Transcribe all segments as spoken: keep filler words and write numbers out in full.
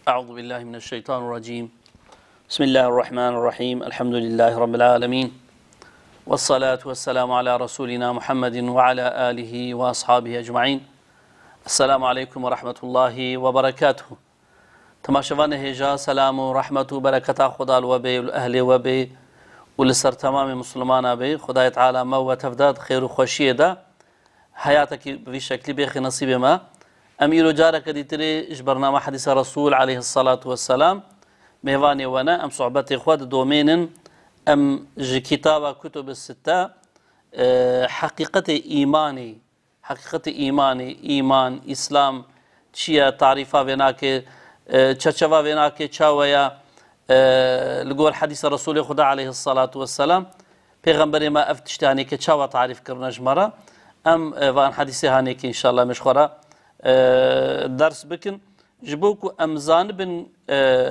أعوذ بالله من الشيطان الرجيم. بسم الله الرحمن الرحيم. الحمد لله رب العالمين. والصلاة والسلام على رسولنا محمد وعلى آله وأصحابه أجمعين. السلام عليكم ورحمة الله وبركاته. Temaşevanê hêja, selam û rehmet û bereketa Xweda li we bê û li ehlê we bê û li ser temamê Mislimana bê. Xwedayê Teala me û we tev de di xêr û xweşiyê de. Heyatekî bi vî şeklî bêxê nesîbê me. Em îro careke dîtirê ji bernama Hedîsa Resûl aleyhisselatu vesselam mêvanê we ne. Em sohbetê xwe didomênin. Em ji kitaba Kutub Sitte, e, heqîqetê îmanê, heqîqetê îmanê, îman, îslam çi ye, tarîfa vê nake, e, çerçeva vê nake çawe ye, e, li gor Hedîsa Resûlê Xweda aleyhisselatu vesselam. Pêxemberê me ev tiştê hanêkê çawa tarîf kirine ji me re? Em, e, van hedîsê hanêkê înşallah em ji xwe re, e, ders bikin. Ji bo ku em zanibin, e,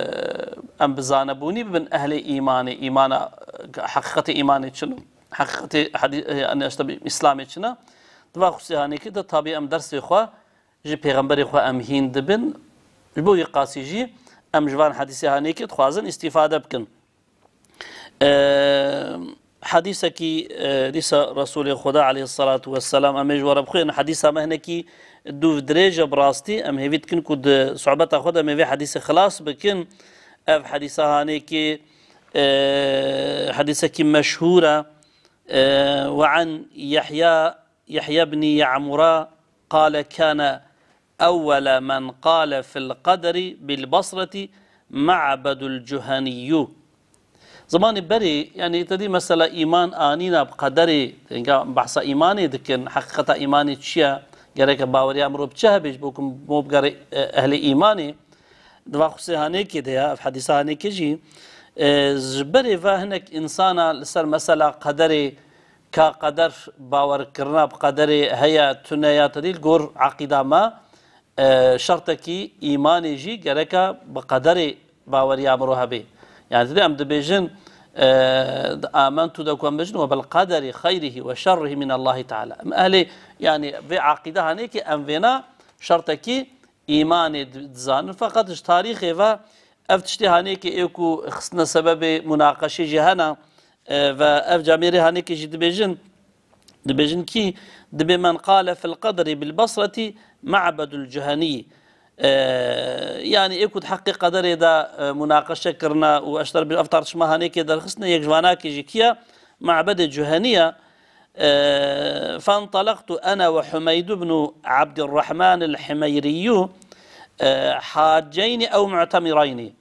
em bi zanebûnî bibin ehlê îmanê, îmana, e, heqîqetê îmanê çi ne? Heqîqetê hedî-, e, yani işte bir Îslamê çi ne? Di va xusê hanêkê de tabî em dersê xwe ji pêxemberê xwe em hîn dibin. Ji bo wî qasî jî em ji van hedîsê hanêkê dixwazin îstîfade bikin. Eee, hedîsekî, eee, dîsa Resûlê Xweda aleyhissalatu vesselam, em ê ji we re bixwînin. Hedîsa me hinekî dûv dirêj e bi rastî. Em hêvî dikin ku di sohbeta xwe de em ê vê hedîsê xilas bikin. Ev hedîsa hanêkî, eee, hedîsekî meşhûr e. Eee, وعن يحيى، يحيى بن يعمرة قال كان أول من قال في القدر بالبصرة معبد الجهني. Zimanê berê, yani te dî mesela îman anîna bi qederê, hinga behsa îmanê dikin, heqîqeta îmanê çi ye? Gereke baweriya mirov bi çi hebe ji bo ku mirov bigere, e, ehlê îmanê? Di va xusê hanêkê de ya, ev hedîsa hanêkê jî, e, ji berê ve hinek însana li ser mesela qederê, ka qeder, bawerkirina bi qederê heye, tune ya, te dî li gor eqîda me, e, şertekî îmanê jî gereka bi qederê baweriya mirov hebe. Yani, tu dê em dibêjin, e, amentu de ku em bêjin, "Ve bil qederi xeyrihi ve şerrihi min Allahi Teala." Em ehlê, yani, vê eqîde hanê ki em vêna şertekî îmanê di-, dizanin. Feqet ji tarîxê ve ev tiştê hanê ki ê ku xistine sebebê munaqeşê jî hene, e, ve ev camêrê hanê ki jî dibêjin, Dibêjin kî, dibê men qale fil qedri bil Basretî ma'bedul Cuhenî. Ee, yani ê ku di heqê qederê de, e, munaqeşe kirine û eşter bir ev tartışma hanêkê derxistine, yek ji vanakê jî kiye? Ma'bedê Cuhenî ye. Ee, فانطلقت أنا وحميد بن عبد الرحمن الحميري، ee, حاجين أو معتمرين.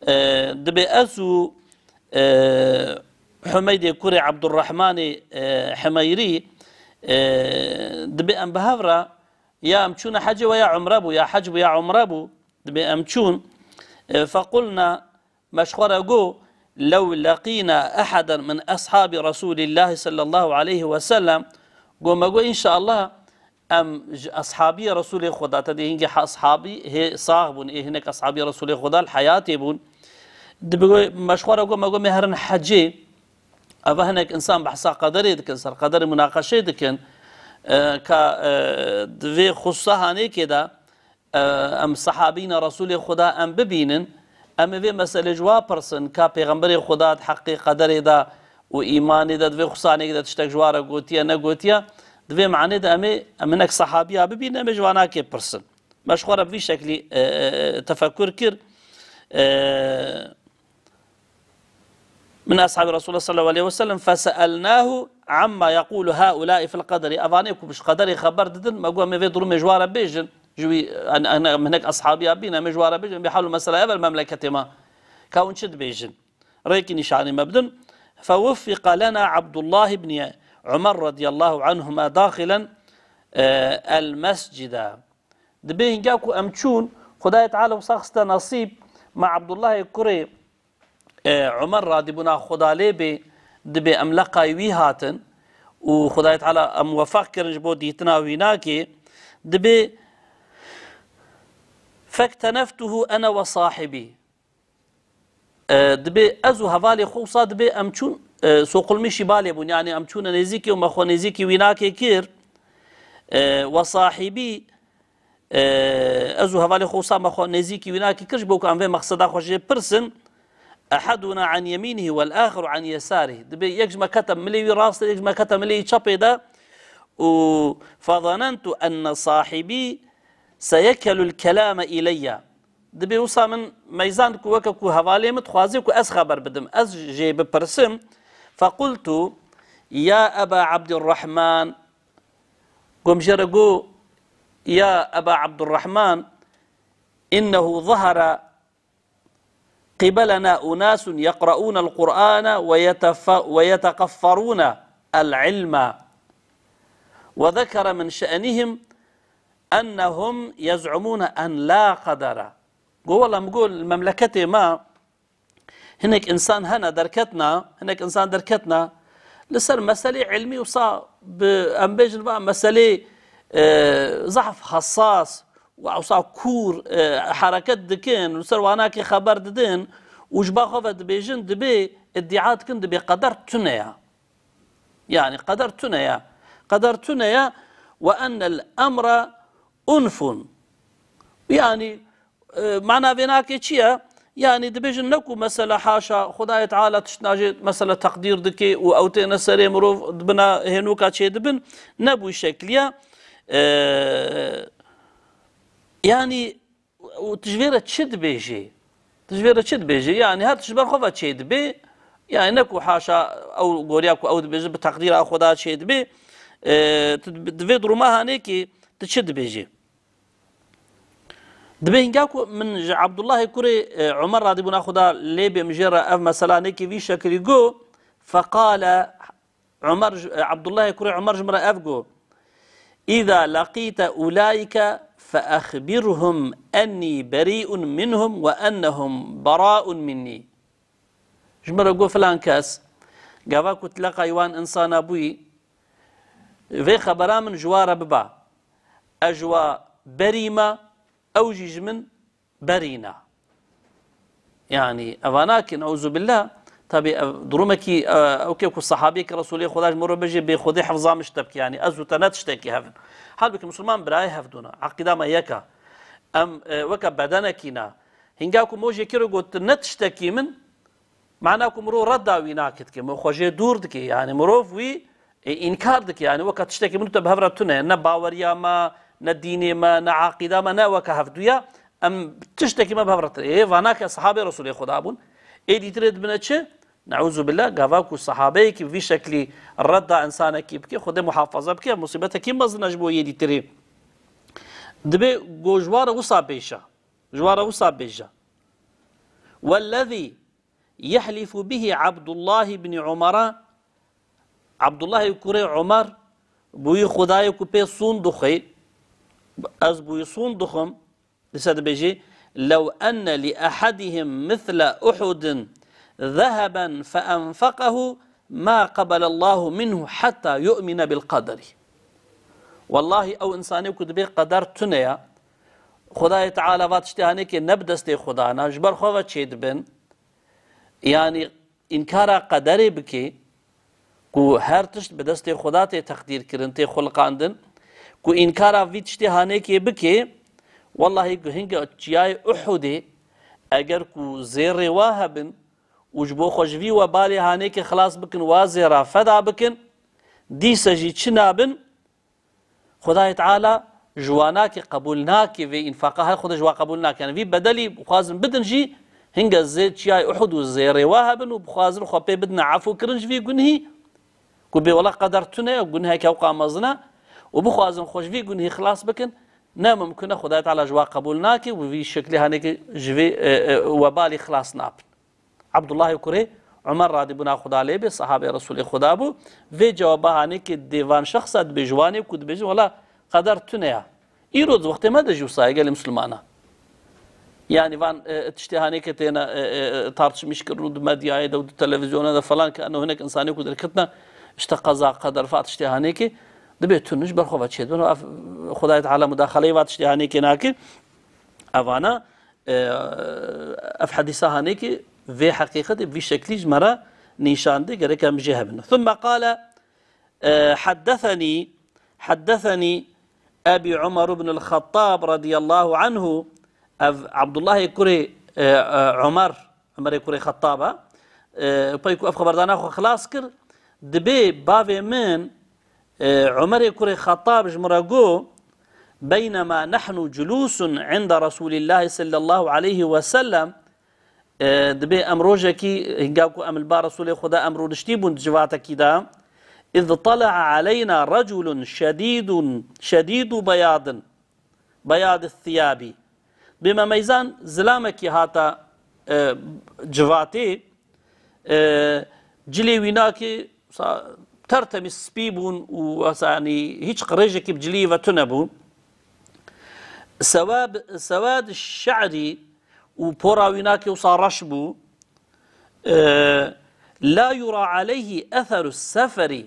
Ee, dibê ez û, ee, Humeydê kurê Ebdurrahmanê, e, Himeyrî, e, dibê em bi hev re ya em çûne hecê we ya umre bû, ya hec bû ya umre bû, dibê em çûn. E, fequlna, me ji xwe re got, "Lew leqîna eheden min eshabî Resûlîllahî sallallahu aleyhi ve sellem", got, me got, "Înşallah em ji eshabiyê Resûlê Xweda", te dê hingê ha-, eshabî hê sax bûn, ê hinek eshabiyê Resûlê Xweda li heyatê bûn. Dibe me ji xwe re got, me got, me herin hecê. Eva hinek insan behsa qederê dikin, ser qederê munaqeşê dikin. E, ka, e, di vê xusa hanêkê de, e, em sehabîna Resûlê Xweda em bibînin, em ê vê meselê ji wa pirsin, ka Pêxemberê Xweda di heqê qederê de û îmanê de, di vê xusanê de tiştek ji wa re gotiye, negotiye, di vê manê de em ê, em hinek sehabiya bibînin, em ê ji wa nakê pirsin. Me ji xwe re bi vî şeklî, e, e, tefekur kir. E, Min ashabî Resulullah sallallahu aleyhi ve sellem fese'elnahu amma yekulu haulâi fil qederi. Evanê ku ji qederê xeber didin, me got, em ê vê durumê ji wa re bêjin. Ji wî, en-, en-, em hinek ashabiya bîn, em ê ji wa re bêjin. Em bê hal û mesela ev er memleketê me. Ka hûn çi dibêjin? Rêkî nîşanî me bidin. Fewuffiqa lena Abdullah ibn Umar radiyallahu anhuma daxilen, e, el mescida. Dibê hinga ku em çûn, Xwedayê Teala wisa xiste nesîb, me Abdullahê kurê, e, Umer radîbûna Xweda lê bê, dibê em leqay wî hatin û Xwedayê Teala em wefeq kirin ji bo dîtina wînakê, dibê fekteneftuhu ene ve sahibî. E, dibê ez û hevalê xwe wisa dibê em çûn, e, soqulmîşî balê bûn. Yani em çûne nêzîkê û me xwe nêzîkî wînakê kir. E, we sahîbî, E, ez û hevalê xwe wisa me xwe nêzîkî wî nakî kir, ji bo ku em vê mexseda xwe jê pirsin. Eheduna an yemînihî wel axir an yesarihî. Dibê yek ji me kete milê wî rastê, yek ji me kete milê wî çepê de. Û fezanentu enne sahibî seyekelul kelame ileyya. Dibê wisa min meyzand ku weke ku hevalê min dixwazê ku ez xeber bidim, ez jê bipirsim. Fequltu, ya Eba Abdurrahman, gom jê re got, ya Eba Abdurrahman, innehu zahara قبلنا أناس يقرؤون القرآن ويتف-، ويتقفرون العلم. وذكر من شأنهم أنهم يزعمون أن لا قدر. Got, wela, min got, li memleketê me hinek însan hene derketna, hinek însan derketna, li ser meselê ilmî wisa bi, em bêjin, va meselê, e, zehf hessas, û ewsa kûr, e, hereket dikin, li ser wanakê xeber didin û ji ba xwe ve dibêjin, dibê îdîa dikin, dibê qeder tune ya. Yanî qeder tune ya. Qeder tune ya. Ve ennel emre unfun. Yanî, e, mana vênakê çi ye? Yanî dibêjin ne ku mesela haşa Xwedayê Teala tişt najê mesela teqdîr dike û ew têne serê mirov dibina hênoka çêdibin, ne bû şekliye. E, yanî û tu ji vê re çi dibêjî? Tu ji vê re çi dibêjî? Yanî her tişt ji ber xwe ve çêdibê. Yanî ne ku haşa ew goriya ku ew dibêje bi teqdîra Xweda çêdibê. E, tu di vê duruma hanê kî tu çi dibêjî? Dibê hinga ku min ji Abdullahê kurê, e, Umer radîbûna Xweda lê bê min jê re ev meselanê kî vî şekilî got, feqale Umer ji, e, Abdullahê kurê Umer ji min re ev got, "Îza leqîte ulâike fe exbirhum ennî berî'un minhum ve ennehum berâ'un minnî." Ji min re got, filan kes, gava ku tu leqayî wan însana bûyî, vê xebera min ji wa re biba. Ez ji wa berî me, ew jî ji min berî ne. Yanî, eva nakin, euzubillah. Tabî, ev durumekî, e, ew ke ku sehabiyekî Resûlê Xweda ji min re bêje, bê Xwedê hefza min ji te bike. Yanî, ez û te ne tiştekî hev in. Halbukî, misilman birayê hevdû ne. Eqîda me yek e. Em, e, weke bedenekî ne. Hinga ku mojekî re got, tu ne tiştekî min, Mana ku mirov redda wî nake dike, mirov xwe jê dûr dike. Yanî mirov wî, e, înkar dike. Yanî weke tiştekî min û te bi hev re tune. Ne baweriya me, ne dînê me, ne aqîda me, ne weke hevdûya. Em tiştekî me bi hev re tune. Ê, va nake, sahabê Resûlê Xweda bûn. Ê dîtirê dibine çi? Neûzubillah, gava ku sahabeyekî vî şeklî redda însanekî bike, Xwedê muhafaza bike, musîbetekî mezin e ji bo yê dîtirê. Dibê ku ji wa re wisa bêje. Ji wa re wisa bêje. Wellezî yehlifu bihî Abdullah ibn Umara, Abdullahê kurê Umar, bûyî Xwedayê ku pê sûn dixwê, ez bûyî sûn dixwim, dîsa dibêjî, "Lew enne li ehedihim misle Uhudin zeheben fe enfeqehu ma qebelallahu minhu hatta yu'mine bil qederi." Wellahî ew însanê ku dibê qeder tune ya, Xwedayê Teala va tiştê hanêkê ne bi destê Xweda ne, ji ber xwe ve çêdibin. Yanî înkara qederê bike, ku her tişt bi destê Xweda tê teqdîrkirin, tê xuliqandin, ku înkara vî tiştê hanêkê bike, wellahî ku hinga çiyayê Uhudê, eger ku zêrê wa hebin û ji bo xwe ji vî webalê hanêkê xilas bikin, wa zêra feda bikin, dîse jî çi nabin, Xwedayê Teala ji wan nake, qebûl nake vê înfaqa, her Xwedê ji wan qebûl nake. Yanî vî bedelî bixwazin bidin jî, hinge zê çiyayê Uhud û zêrê wa hebin û bixwazin xwe pê bidine efûkirin ji vî gunhî, ku bê wela qeder tune ye, gunheke ewqa mezin e, û bixwazin xwe ji vî gunhî xilas bikin, ne mimkun e, Xwedayê Teala ji wan qebûl nake û vî şeklî hanekî ji vê, e, e, webalî xilas nabin. Abdullahê kurê Umer radîbûna Xuda lê bê, sahabê Resûlê Xuda bû. Vê cewaba hanê ki dê van şexsa dibê ji wanê ku dibêjin, wela qeder tune ya. Îro di wextê me de jî wisa ye gelê misilmana. Yanî van, e, tiştê hanê ke têne, e, e, e, tartişmîş kirin û di medyayê de û di televizyona de falan ke eno hinek insanê ku derketine işte qeza, qeder fa tiştê hanê ki dibê tune ji ber xwe ve çêdibin. Ev Xudayê Teala mudaxaleyê va tiştê hanê ke nake. Evana, e, ev hedîsa hanê ki vê heqîqetê vî şeklî ji me re nîşan dê, gerek em jê hebin. Thumme qale, e, heddesenî, heddesenî Ebî Umar ibn al-Xettab radiyallahu anhu, ev Abdullahê kurê, e, e, Umar, Umerê kurê Xettab e, e, pey ku ev xeberdana xwe xilas kir, dibê bavê min, e, Umerê kurê Xettab ji min re got, "Beynema nahnu culusun inda Resulillahi sallallahu aleyhi ve sellem." E, dibê em rojekî, hinga ku em li ba Resûlê Xweda em rûniştî bûn di civatekî de, "Iz tala'a aleyna reculun şedîdun, şedîdu beyadin, beyadi thiyabî." Dibê me meyzan zilamekî hata, e, civatê, e, cilê wî nakê sa-, tertemîz spî bûn û, wesa, yanî, hiç qirêjekî bi cilî ve tune bû. Sewab-, sewad şe'rî û pora wî nakê wisa reş bû. E, "La yura aleyhi etheru seferî."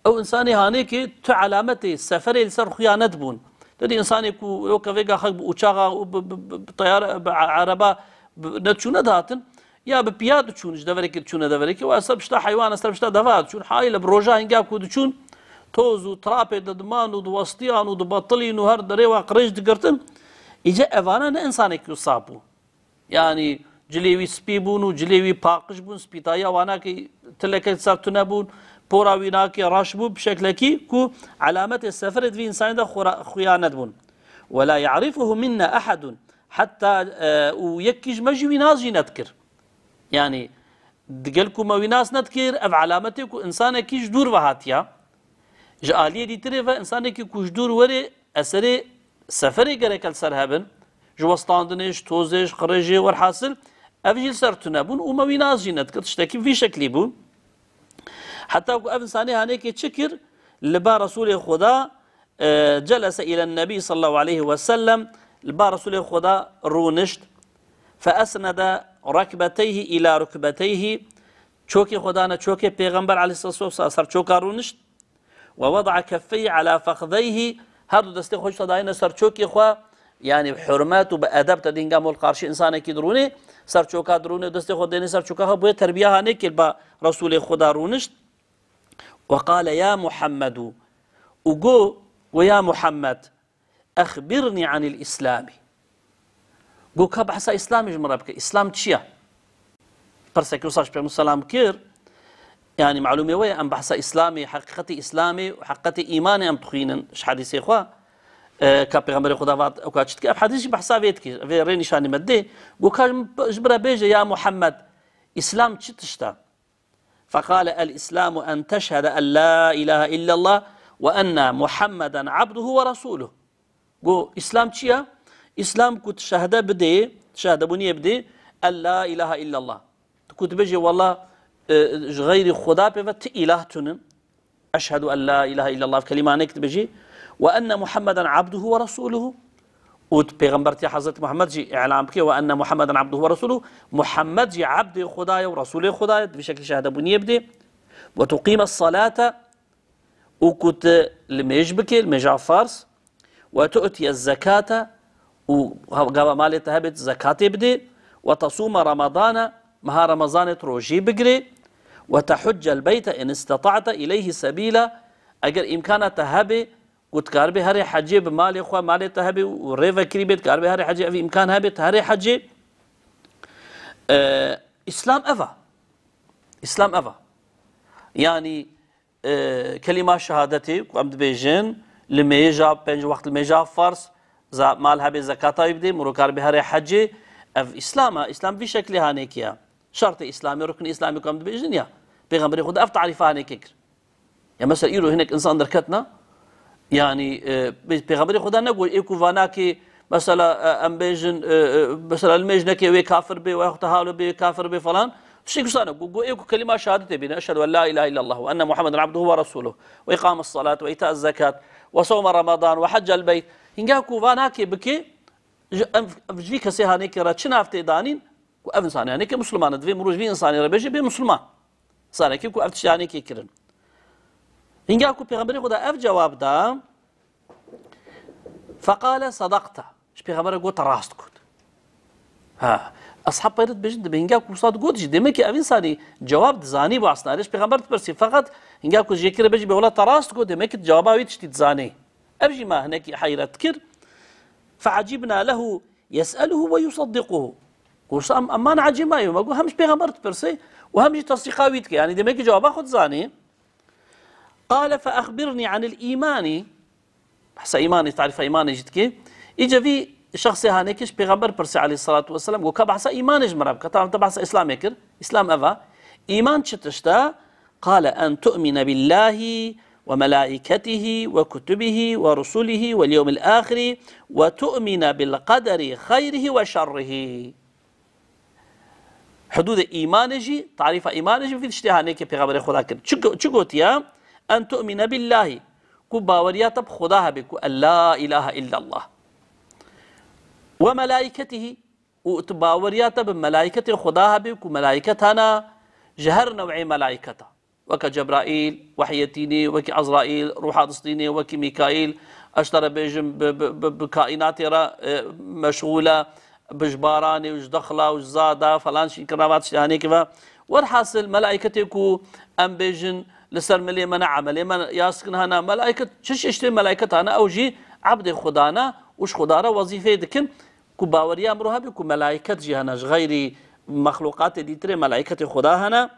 Ew însanê hanê ki tu alametê seferê li ser xuya nedibûn. Te dî însanê ku weke vêga xelk bi uçaxa û bi, bi, bi, bi teyare, bi a-, araba, bi, ne diçûne dihatin, ya bi piya diçûn, ji deverekê diçûne deverekê, û ser pişta heywan, ser pişta deva diçûn. Hayê li bi roja hinga ku diçûn, toz û trapê de diman û diwestiyan û dibetilîn û her derê wa qirêj digirtin. Îce evana ne însanekî wisa bû. Yanî cilê wî spî bûn û cilê wî paqij bûn, spîtayiya wana ki tileke ser tune bûn, pora wî nakê reş bû, bi şeklekî ku alametê seferê di vî însanê de xura-, xuya nedibûn. "Ve la ya'rifuhu minna ahadun." Heta, e, û yekî ji me jî wî nas jî nedikir. Yanî, digel ku me wî nas nedikir, ev alametê ku însanekî ji dûr ve hatiya. Ji aliyê dîtirê ve însanekî ku ji dûr were, eserê seferê gereke li ser hebin. Ji westandinê, ji tozê, ji qirêjê, werhasil, ev jî li ser tune bûn û me wî nas jî nedikir. Tiştekî vî şeklî bû. Heta ku ev însanê hanêkê çi kir? Li ba Resûlê Xweda, e, celese îlen Nebî sallallahu aleyhi ve sellem, li ba Resûlê Xweda rûnişt. Fe esnede rekbeteyhi îla rukbeteyhi, çokê xwe dane çokê Pêxember aleyhisselatu vesselam, ser çoka rûnişt. Ve weda'a keffeyhi ala fexzeyhi, her du destê xwe jî dayine ser çokê xwe, yanî bi hurmet û bi edeb, te dî hinga mol qarşî însanekî dirûnê, ser çoka dirûnê, destê xwe dêne ser çoka xwe, bûye terbiya hanê kir ba Resûlê Xweda rûnişt. Ve qale ya Muhammedu, û got, got, "Ya Muhammed, exbirnî anil Îslamî." Got, "Ka behsa Îslamê ji min re bike. Îslam çi ye?" Pirsek wisa ji Pêxember selam kir. Yanî malûmê we ye, em behsa Îslamê, heqîqetê Îslamê û heqîqetê îmanê em dixwînin ji hedîsê xwe. E, ka Pêxemberê Xweda vat, ew ka çi dike, ev hedîs jî behsa vê dike, vê rê nîşanî me didê. Got, "Ka ji min, ji min re bêje, ya Muhammed, Îslam çi tişt e?" Feqale, "El-Îslamu en teşhede en la ilahe illallah ve enne Muhammeden abduhu ve resûluh." Got, "Îslam çi ye?" Îslam ku tu şehde bidê, şehdebûniyê bidê, "En la ilahe illallah." Tu ku tu bêjê, "Wallah, e, ji xeyrî Xweda pê ve ti îlah tunin. Eşhedû en la ilahe illallah," kelîmanek tu bêjî, "Ve enne Muhammeden abduhu ve resûluhu." Û tu pêxembertiya Hezretî Muhammed jî îlan bike, "Ve enne Muhammeden abduhu ve resûluhu." Muhammed jî ebdê Xweda ye û resûlê Xweda ye, di vî şeklî şehdebûniyê bidê. "Ve tuqîme salate," û ku tu limêj bikê, limêja farz, "Ve tu'tiye zekate," û gava malê te hebê, tu zekatê bidê, "Ve tesûme Ramadane," meha Ramazanê tu rojî bigirê, "Ve tehuccel beyte in istata'te ileyhi sebîla," eger îmkana te hebê, ku tu karibê herê hecê bi malê xwe, malê te hebê û rê vekirî bê, tu karibê herê hecê, ev îmkan hebê, tu herê hecê. E, Îslam ev e. Îslam ev e. Yanî, e, kelîma şehadetê ku em dibêjin, limêja, pênc wext limêja farz, za-, mal hebê zekata wî bidê, mirov karibê herê hecê, ev Îslam e. Îslam vî şeklê hanêkî ye. Şertê Îslamê, ruknê Îslamê ku em dibêjin ya. Pêxemberê Xweda ev tarîfa hanêkê kir. Ya mesela îro hinek însan derketine, yanî, e, pê-, Pêxemberê Xweda negot, ê ku vanakê, mesela, e, em bêjin, e, e, mesela limêj neke wê kafir bê, wexta halo bê kafir bê falan. Tiştê wisa ne. Got, got, ê ku kelîma şehadetê bîne, "Eşhedû en la ilahe illallah ve enne Muhammeden abduhu ve resûluh. Ve îqames salat ve îtaez zekat ve sewme Ramadan ve heccel beyt." Hinga ku vanakê bike, ji, em, em ji vî kesê hanêkê re çi nav tê danîn? Ku ev însanê hanêkê Musliman e, divê mirov ji vî însanê re bêje bê Musliman. Însanekî ku ev tiştê hanêkê kirin. Hinga ku Pêxemberê Xweda ev cewab da, "Feqale sadakte." Ji Pêxemberê got, "Te rast got." Ha, eshab peyre dibêjin, dibê hinga ku wisa digot jî, demek ki ev însanî cewab dizanî bû esnarê. Ji Pêxember dipirsî, feqet hinga ku ji yekî re bêjî, "Bê wela te rast got," demek ki cewaba wî tiştî dizanî. Ev jî ma hinekî heyret kir. فعجبنا له يسأله ويصدقه. Got, em, em man ecêb mayî, me got, hem ji pêxember dipirse û hem jî tesdîqa wî dike. Yanî demek ki cewaba xwe dizanî. قال فأخبرني عن الإيمان. Behsa îmanê, tarîfa îmanê jî dike. Îca vî şexsê hanekê ji pêxember pirse aleyhissalatu vesselam, got, ka behsa îmanê ji min re bike. Tamam, te behsa Îslamê kir. Îslam ev e. Îman çi tişt e? قال أن تؤمن بالله وملائكته وكتبه ورسله واليوم الآخر وتؤمن بالقدر خيره وشره. Hudûdê îmanê jî, tarîfa îmanê jî, vî tiştê hanekê pêxemberê Xweda kir. Çi go-, çi gotiye? أن تؤمن بالله. Ku baweriya te bi Xweda hebe, ku la ilahe illallah. وملائكته. Û tu baweriya te bi melaîketê Xweda hebe, ku melaîket hene, ji her new'ê melaîketa. Weke Cebraîl, wehyê tînê, wekî Ezraîl, ruha distînê, wekî Mîkaîl, ez ji te re bêjim, bi, bi, bi, bi kaînatê re, e, meşxûl e, bi ji baranê û ji dexla û ji zada falan şînkirina va tiştê hanêkî ve. Werhasil, melaîketê ku em bêjin li ser milê me ne, emelê me ne, ya sikin hene, melaîket, çi çeştê melaîket hene, ew jî ebdê Xuda ne û ji Xuda re wezîfeyê dikin, ku baweriya mirov hebe ku melaîket jî hene, ji xeyrî mexlûqatê dîtirê melaîketê Xuda hene.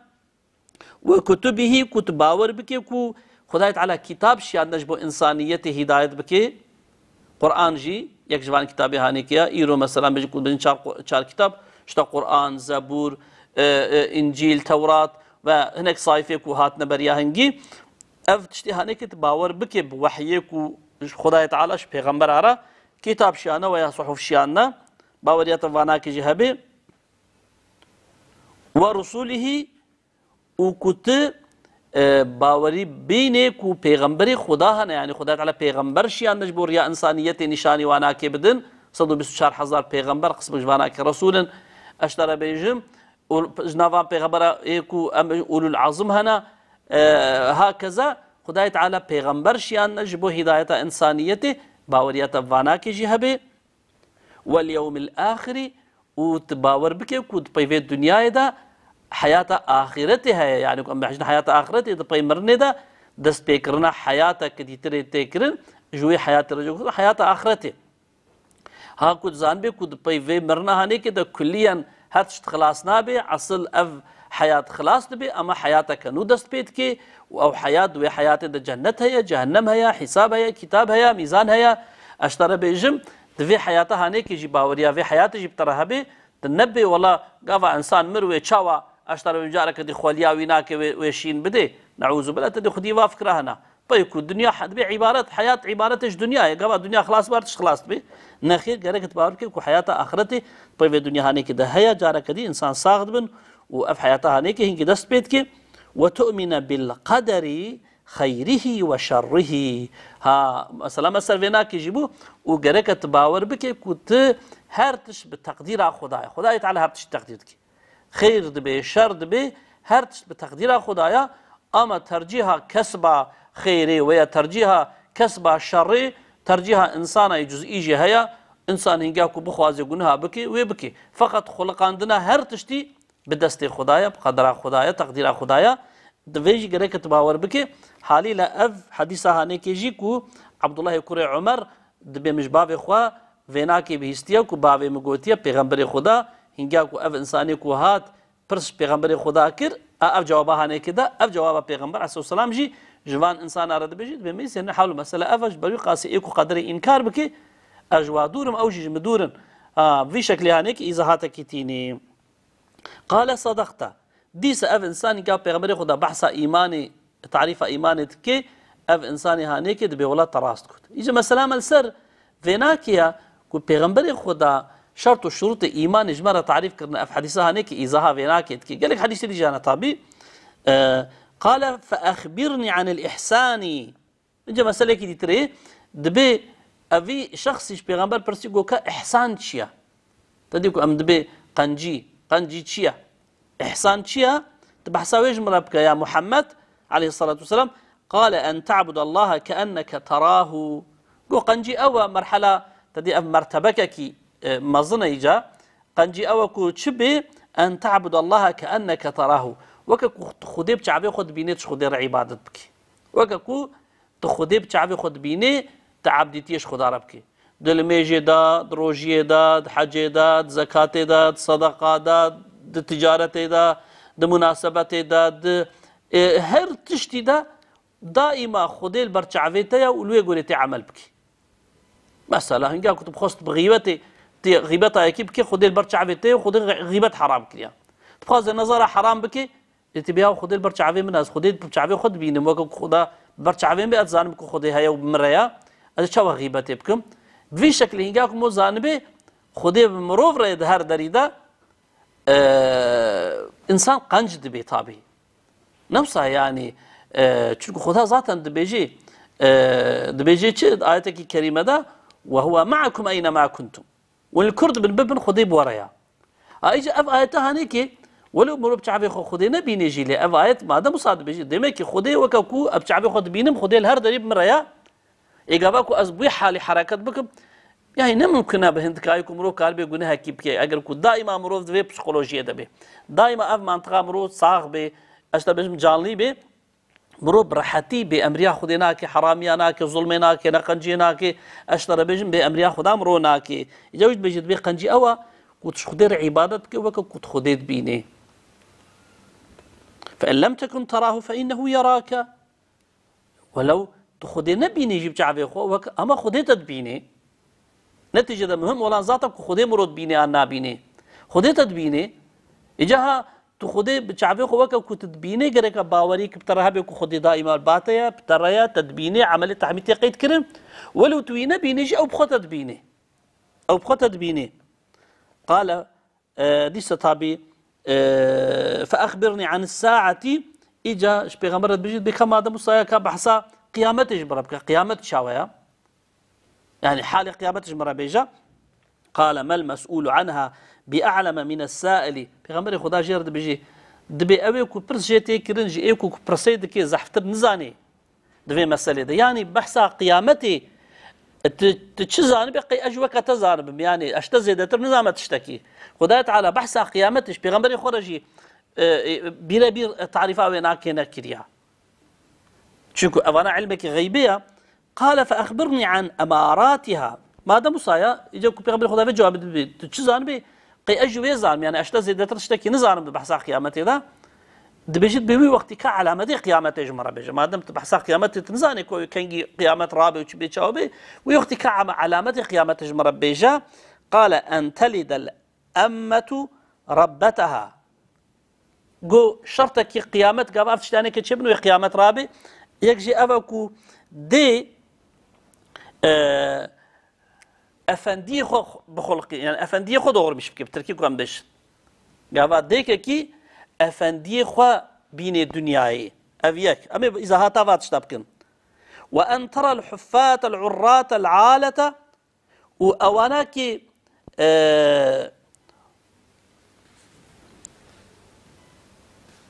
Ve kutubihî, ku tu bawer bike ku Xwedayê Teala kitab şiyandine ji bo însaniyetê hîdayet bike. Quran jî yek ji van kitabê hanêkê ye. Îro mesela bêjin ku bêjin çar, çar kitab, işte Quran, Zebûr, e, e, Încîl, Tewrat ve hinek sayfê ku hatine beriya hingî. Ev tiştê hanêkê tu bawer bike bi wehyê ku ji Xwedayê Teala ji pêxembera re kitab şiyane ve ya suhuf şiyane. Baweriya te vanakê jî hebe. Ve rusulihî, û ku tu, e, bawerî bînê ku pêxemberê Xuda hene, yanî Xuda Teala pêxember şiyandine ji bo riya însaniyetê nîşanî wanakê bidin. Sed û bîst û çar hezar pêxember, qismik ji vanakê resûl in. Ez ji te re bêjim, û ji nav van pêxembera ê ku em ulul azim hene, e, hakeza Xudayê Teala pêxember şiyandine ji bo hîdayeta însaniyetê, baweriya te vanakê jî hebe. Wel yewmil axirî, û tu bawer bike ku di pey vê dinyayê de heyata axîretê heye, yanî ku em behecin heyata axîretê, di pey mirinê de destpêkirina heyata ku dîtirê tê kirin, ji wê heyatê re jî heyata axîretê. Ha ku dizanibê ku di pey vê mirina hanêkê de kulliyen her tişt xilas nabe, esil ev heyat xilas dibe, ama heyateke nû dest pê dike û ew heyat, di wê heyatê de cennet heye, cehennem heye, hîsab heye, kitab heye, mîzan heye. Ez ji te re bêjim, di vê heyata hanêkê jî baweriya vê heyatê jî bi te re hebe, tu nebê wela gava însan mir wê çawa, ez ji te re wê careke dî xweliya wî nake wê, wê şîn bidê. Neûzubillah, te dê xwedî va fikra hene. Pey ku dinya he-, dibe îbaret, heyat îbaretê ji dinyayê. Gava dinya xilas bar, tişt xilas dibe. Nexêr, gerek tu bawer bike ku heyata axretê pey vê dinya hanêkê de heye, careke dî însan sax dibin û ev heyata hanêkê hingî dest pê dike. Ve tu'mine bil qederî xeyrihî ve şerrihî. Ha, mesela me ser vê nakê jî bû û gereke tu bawer bike ku tu her tişt bi teqdîra Xwedayê. Xwedayê Teala her tişt teqdîr dike. Xeyr dibe, şer dibe, her tişt bi teqdîra Xwedaya, ama tercîha kesba xeyrê we ya tercîha kesba şerê, tercîha însana yê cuzî jî heye, însan hingî ku bixwaze guneha bike, wê bike. Feqet xuliqandina her tiştî bi destê Xwedaya, bi qedera Xwedaya, teqdîra Xwedaya, di vê jî gereke tu bawer bike. Halîle ev hedîsa hanêkê jî ku Abdullahê kurê Umer dibê min ji bavê xwe vênakê bihîstiye ku bavê min gotiye, pêxemberê Xweda, hingî ku ev însanê ku hat, pirs ji pêxemberê Xweda kir, a ev cewaba hanêkê da, ev cewaba pêxember aleyhisselam jî ji van însana re dibêjî, dibê min sê ne hewl mesele ev e, ji ber wî qasî ê ku qederê înkar bike, ez ji wa dûr im, ew jî ji min dûr in. A, vî şeklê hanêkê îzahatekî tînî. Qale sadaqta. Dîsa ev însanî ka pêxemberê Xweda behsa îmanê, tarîfa îmanê dike, ev însanî hanêkê dibê wela te rast got. Îca mesela me li ser vênakê ya ku pêxemberê Xweda şert û şurûtê îmanê ji me re tarîf kirine, ev hedîsa hanêkê îzaha vênakê dike. Gelek hedîsê dî jî hene tabî. E, qale fe exbirnî anil îhsanî. Înca meselekî dîtirê, dibê evî şexsî ji pêxember pirsî, got, ka îhsan çi ye? Te dî ku em dibê qencî, qencî çi ye? Îhsan çi ye? Tu behsa wê ji min re bike ya Muhammed aleyhissalatu vesselam. Qale en ta'budallaha keenneke terahu. Got, qencî ew e, merhela, te dî ev mertebekekî, e, mezin e îca. Qencî ew e ku çi bê, en ta'budallaha keenneke terahu. Weke ku tu Xwedê bi çavê xwe dibînê, tu ji Xwedê re îbadet bikî. Weke ku tu Xwedê bi çavê xwe dibînê, te ebdîtiyê ji Xuda re bikî. Di limêjê de, di rojiyê de, di hecê de, di zekatê de, di sedeqa de, di ticaretê de, di munasebetê de, di, e, her tiştî de daîma Xwedê li ber çavê te ye û li wê gorê tê emel bikî. Mesela, hinga ku tu bi xwest bi xîbetê, tê xîbeta yekî bikê, Xwedê li ber çavê te ye û Xwedê xîbet heram kiriye. Tu bixwazê nezara heram bikê, ê tu bê ya Xwedê li ber çavê min e, ez Xwedê bi çavê xwe dibînim, weke ku Xweda bi ber çavê min be, ez dizanim ku Xwedê heye û bi min re ye, ez ê çawa xîbetê bikim? Bi vî şeklî hinga ku mo zanibê, Xwedê bi mirov re ye di her derî de, e, însan qenc dibê tabî. Ne wisa yani, e, çunku Xuda zaten dibêjê, e, dibêjê çi? Ayetekî kerîme de, "Ve huve ma'akum eyne ma kuntum." Hûn li kur dibin, bibin, Xwedê bi we re ya. A, îca ev ayete hanê ki, welo mirov bi çavê xwe Xwedê nebînê jî lê, ev ayet madem wisa dibêjê, demek ki Xwedê weke ku ev çavê xwe dibînim, Xwedê li her derî bi min re ya. Ê gava ku ez bi wî halî hereket bikim, yani ne mimkun e bi hindikayî ku mirov karibê gunehekî bike. Eger ku daîma mirov di vê psîkolojiyê de bê, daîma ev mantiqa mirov sax bê, ez te bêjim canlî bê, mirov bi rehetî bêemriya Xwedê nake, heramiya nake, zulmê nake, neqenciyê nake, ez te re bêjim bêemriya Xweda mirov nake. Îca wî dibêje dibê qencî ew e ku tu ji Xwedê re îbadet bike weke ku tu Xwedê dibînê. Fe in lem tekun terahu fe innehu yerake. Welew tu Xwedê nebînî jî bi çavê xwe, wek ama Xwedê te dibînî. Netîcede muhim olan zaten ku Xwedê mirov dibînî an nabînî. Xwedê te dibînî. Îca ha tu Xwedê bi çavê xwe weke ku tu dibînî, gereke bawerî ki bi te re hebe ku Xwedê daîma li ba te ye, bi te re ye, te dibînî, emelê te hemî tê qeyd kirin. Welew tu wî nebînî jî ew bi xwe te dibînî. Ew bi xwe te dibînî. Qale E, dîsa tabî, e, "Fe exbirnî anis saetî", îca ji Pêxember re dibêjî, bê ka madem wisa ye ka behsa qiyametê ji min re bike, qiyamet çawa ye? Yani halê qiyametê ji min re bêje. Qale mel mes'ûlu anha bi a'leme mines sailî. Pêxemberê Xuda jê re dibêjî, dibê ew ê ku pirs jê tê kirin ji ê ku, ku pirsê dike zehftir nizanê. Di vê meselê de. Yanî behsa qiyametê, tu, tu çi zanibê, qey ez ji weke te zanibim. Yanî ez ji te zêdetir nizanime tiştekî. Xwedayê Teala behsa qiyametê ji Pêxemberê xwe re jî, e, e, bîrebîr, e, tarîfa wê nake nekiriya. Çunku evana ilmekî xeybê ye. Qale fe exbirnî an emaratiha. Madem wisa ye, îca ku Pêxemberê Xweda vê cewabê dibê, tu çi zanibê? Qey ez ji wê zanim, yani ez ji te zêdetir tiştekî nizanim di behsa qiyametê de. Dibêjit bi wî wextî ka elametê qiyametê ji min re bêje. Madem tu behsa qiyametê tu nizanî ku kengî qiyamet rabe û çi bê çawa bê, wî wextî ka eme-, elametê qiyametê ji min re bêje. Qale en telidel emmetu rabbeteha. Go şertekî qiyamet gava ev tiştanê ke çêbin wê qiyamet rabe. Yek jî ev e ku dê, e, efendiyê xwe bixulqî, yani efendiyê xwe doğurmuş bike, bi tirkî ku em bêjin. Gava dêkekî efendiyê xwe bînê dinyayê. Ev yek. Em ê izahata va tişta bikin. Ve en tera el-huffate el-urrate el-alete û ewana ki, e,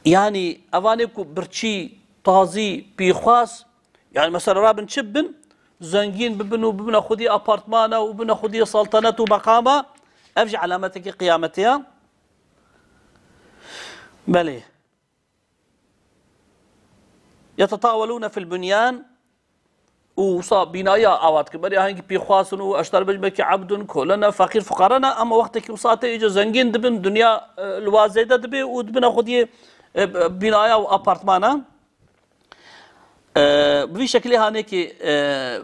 yani evanê ku birçî, tazî, pîxwas, yani mesela rabin çi bibin, zengîn bibin û bibine xwedî apartmana û bibine xwedî saltenet û meqama, ev jî elametekî qiyametê ye. Belê. Yetetawelûne fil bunyan, û wisa bînaya awa dikin. Berê hengî pîxwas in û eşter bej belkî ebd in, kole ne, feqîr, fuqare ne, ama wextekî wisa tê îca zengîn dibin, dinya, e, li wa zêde dibe û dibine xwediyê, e, bînaya û apartmana. E, bi vî şekilê hanê ki, e,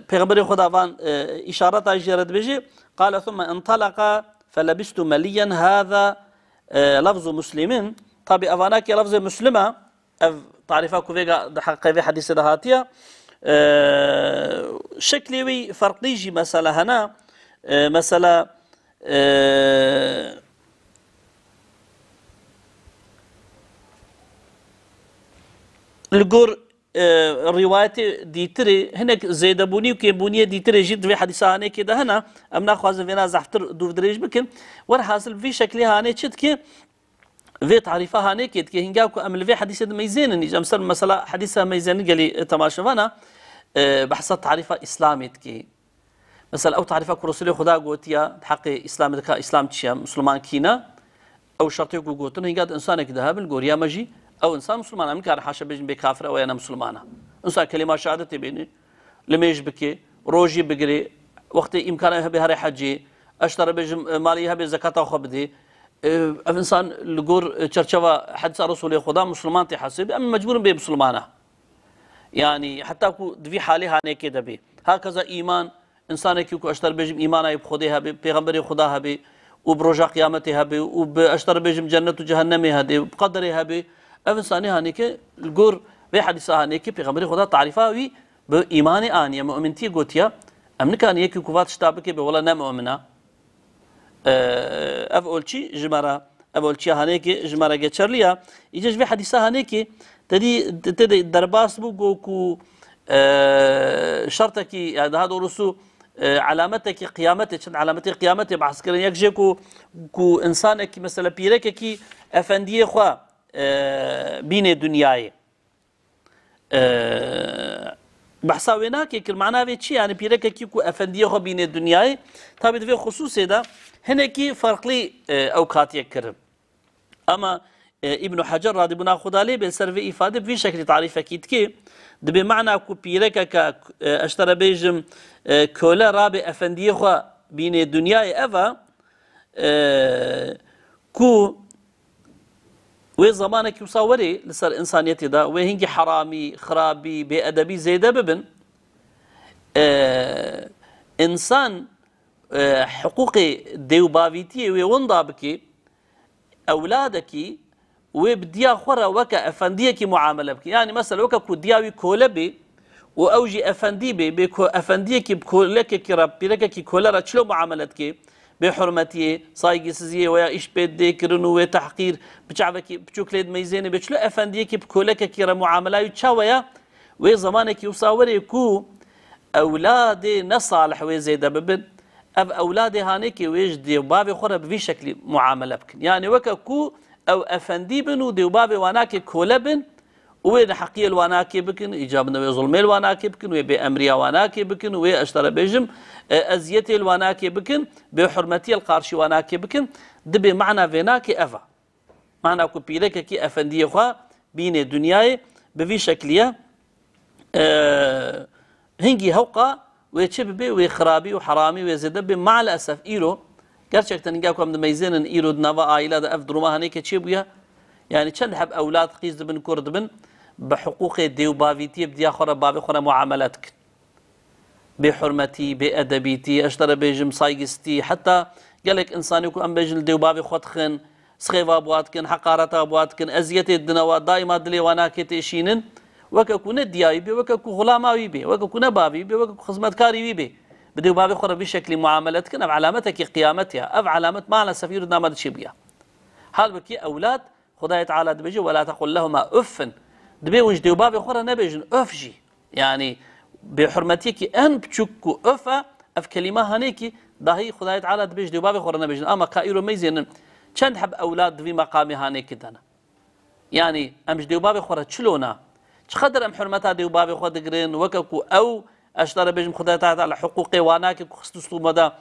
Pêxemberê Xweda van, e, îşareta jê re dibêje, qale thumme intalaqa felebistu meliyen, hâza, e, lefzu Muslimin. Tabî evana ki lefzê Muslim e, ev tarîfa ku vêga di heqê vê hedîsê de hatiye, e, şeklê wî ferqlî jî mesela hene. E, mesela, e, li gor, e, rîwayetê dîtirê, hinek zêdebûnî û kêmbûniyê dîtirê jî di vê hedîsa hanêkê de hene. Em naxwazin vêna zehftir dûvdirêj bikin. Werhasil vî şeklê hanê çi dike? Vê tarîfa hanêkê dike, hinga ku em li vê hedîsê dimeyzênin, îca em ser mesela hedîsa meyzênin gelî, e, temaşevana, e, behsa tarîfa Îslamê dike. Mesela ew tarîfa ku Resulê Xuda gotiya, di heqê Îslamê dika, Îslam çi ye, Misliman kî ne? Ew şertê ku gotin, hinga di însanekî de hebin, goriya me jî, ew însan Misliman e, em nikarin haşa bêjin bê kafir ew ya ne Misliman e. Însan kelîma şehadetê bêne, limêj bike, rojî bigirê, wextê îmkana hebe here hecê, eştara bêjim, e, malê hebe zekata xwe bidê. E, ev insan li gor, e, çerçeva hedîsa Resulê Xweda Musliman tê hesibê, em mecbûr in bê Muslimana. Yani heta ku di vî halê hanekê de bê. Hakeza îman, insanekî ku eştara bêjim îmana yê bi Xwedê hebe, pêxemberê Xweda hebe û bi roja qiyametê hebe û bi eştara bêjim cennet û cehennemê hebe, bi qederê hebe, ev insanê hanekê li gor vê hedîsa hanekê pêxemberê Xweda tarîfa wî bi îmanê aniye, mu'mintiyê gotiye. Em nikarin yekî ku va tişta bike bê wela ne mu'min e. Ee, ev olçî ji me re, ev olçiya hanekê ji me re geçerli ya. Îca ji vê hedîsa hanekê te dî, te de derbas bû got ku, ee, şertekî, yani daha doğrusu, ee, alametekî qiyametê, çend alametê qiyametê behs kirin. Yek jê ku, ku insanekî, mesela pîrekekî efendiyê xwe, ee, bînê dinyayê. Ee, behsa wê nake kir, mana vê çi? Yani pîrekekî ku efendiyê xwe bînê dinyayê, tabi di vê xusûsê de hinekî farklî, e, ew katiye kirin. Ama, e, Îbn Hecer radîbûna Xuda lê bê ser vê îfade bi vî şeklî tarîfekî dike, dibê mana ku pîrekeke, e, eştara bêjim, e, kole rabe efendiyê xwe bînê dinyayê ev e, e, ku wê zemanekî wisa werê li ser însaniyetê de wê hingî heramî, xirabî, bêedebî zêde bibin. E, însan, e, hiqûqê dêwbavîtiyê wê winda bike, ewladekî wê bi diya xwe re weke efendiyekî muamele bike. Yani mesela weke ku diya wî kole bê û ew jî efendî bê, bê ku efendiyekî bi kolekekî re, pîrekekî kole re çilo muamele dike, bê hurmetiyê, saygısıziyê, weya îş pê didê kirin û wê tehqîr, bi çavekî piçûk lê dimeyzêne, bê çilo efendiyekî bi kolekekî re muamela wî çawe ya, wê zemanekî wisa werê ku ewladê nesalih wê zêde bibin, ev ewladê hanekê wê ji dê û bavê xwe re bi vî şeklî muamele bikin. Yani weke ku ew efendî bin û dê û bavê wanakê kole bin û wê neheqiyê li wanakê bikin, îcabinde wê zulmê li wanakê bikin, wê bêemriya wanakê bikin, wê eştara bêjim, e, eziyetê li wanakê bikin, bêhurmetiyê li qarşî wanakê bikin, dibê mana vênakê ev e. Mana ku pîrekekî efendiyê xwe bînê dinyayê bi vî şeklî ye. Ee, hingî hewqa wê çi bibe, wê xirabî û heramî wê zêde bibe. Maalesef îro, gerçekten hingî ku em dimeyzênin îro di nava aîla de ev duruma hanêkê çêbûye. Yani çend heb ewlad qîz dibin, kur dibin, bi hiqûqê dê û bavîtiyê bi diya xwe re, bavê xwe re muamele dikin. Bêhurmetî, bêedebîtî, ez ji te re bêjim saygistî, heta gelek însanê ku em bêjin li dê û bavê xwe dixin, sixêva bi wa dikin, heqareta bi wa dikin, eziyetê didine wa, daîma dilê wa nake têşînin. Weke ku ne diya wî bê, weke ku xulama wî bê, weke ku ne bavê wî bê, weke ku xizmetkarê wî bê. Bi dê û bavê xwe re vî şeklî muamele dikin, ev elametekî qiyametê ye. Ev elamet maalesef îro di nav me de çêbûye. Halbukî ewlad Xwedayê Teala dibêje, "Wela tequl lehuma uffin." Dibê hûn ji dê û bavê xwe re nebêjin, "Öf" jî. Yani bêhurmetiyekî en biçûk ku "öf" e, ev kelîma hanê kî dahî Xwedayê Teala dibêje dê û bavê xwe re nebêjin. Ama ka îro meyzênin çend heb ewlad di vî meqamê hanê kî de ne. Yani em ji dê û bavê xwe re çilo ne? Çiqedir em hurmeta dê û bavê xwe digirin, weke ku ew, ez ji te re bêjim, Xwedayê Teala hiqûqê wa nake ku xist û stû me de,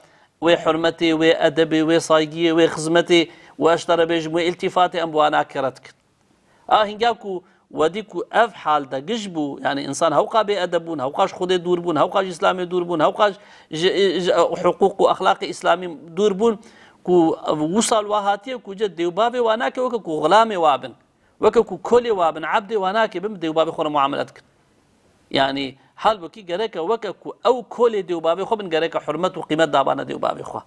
wê hurmetê, wê edebê, wê saygiyê, wê xizmetê û ez ji te re bêjim, wê îltîfatê em bi wa nake re dikin. A hinga ku wedî ku ev hal de giş bû, yani însan hewqa bêedeb bûn, hewqa ji Xwedê dûr bûn, hewqa ji Îslamê dûr bûn, hewqa ji, ji hiqûq û exlaqê Îslamî dûr bûn, ku wisa li wa hatiye ku ce dê û bavê wa nake weke ku xulamê wa bin. Weke ku kolê wa bin, ebdê wa nake bin, bi dê û bavê xwe re muamele dikin. Yani halbukî gereke weke ku ew kolê dê û bavê xwe bin, gereke hurmet û qîmet dabane dê û bavê xwe.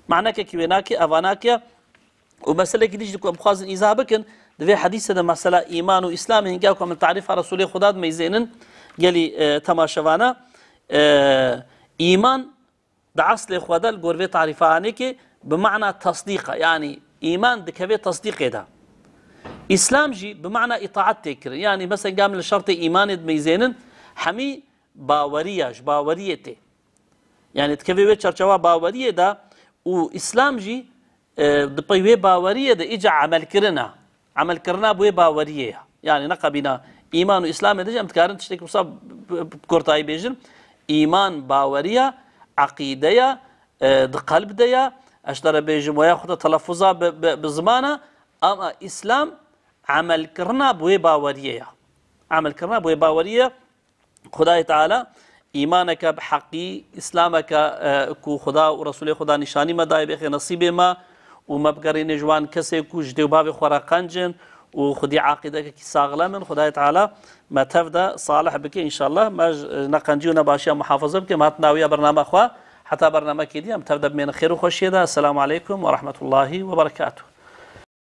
Manekekî wê nake, eva nake. Û meselekî dî jî ku em bixwazin îzah bikin, di vê hedîse de mesela îman û Îslamê, hinga ku em li tarîfa Resûlê Xweda dimeyzênin, gelî, e, temaşevana, e, îman di eslê xwe de li gor vê tarîfa hanê kê bi mana tasdîq e. Yani îman dikeve tasdîqê de. Îslam jî bi mana îtaat tê kirin. Yani mesela hinga em li şertê îmanê dimeyzênin, hemî baweriya, ji baweriyê tê. Yani dikeve wê çerçewa baweriyê de û Îslam jî, e, di pey wê baweriyê de îca emelkirin e. Emelkirina bi wê baweriyê ye. Yani neqebîna îman û Îslamê de jî em dikarin tiştekî wisa bi, bi, bi kurtayî bêjin. Îman baweriya, eqîdeya, e, di qelb de ye. Ez ji te re bêjim, weya xwe de teleffuza bi, bi, bi ziman e. Ama Îslam emelkirina bi wê baweriyê ye. Emelkirina bi wê baweriyê ye. Xwedayê Teala, Îmaneke bi heqî, Îslameke, e, ku Xuda û Resûlê Xuda nîşanî me daye, bêxê nesîbê me û me bigerîne ji wan kesê ku ji dê û bavê xwe re qenc in û xwedî aqîdekekî saxlem in. Xwedayê Teala me tev de salih bike înşallah. Me ji, ne qencî û ne başiya muhafaza bike. Me hatina wîya bername xwe. Heta bernamekê dî em tev de bimêne xêr û xweşiyê de. Esselamu aleykum ve rahmetullahi ve berekatuh.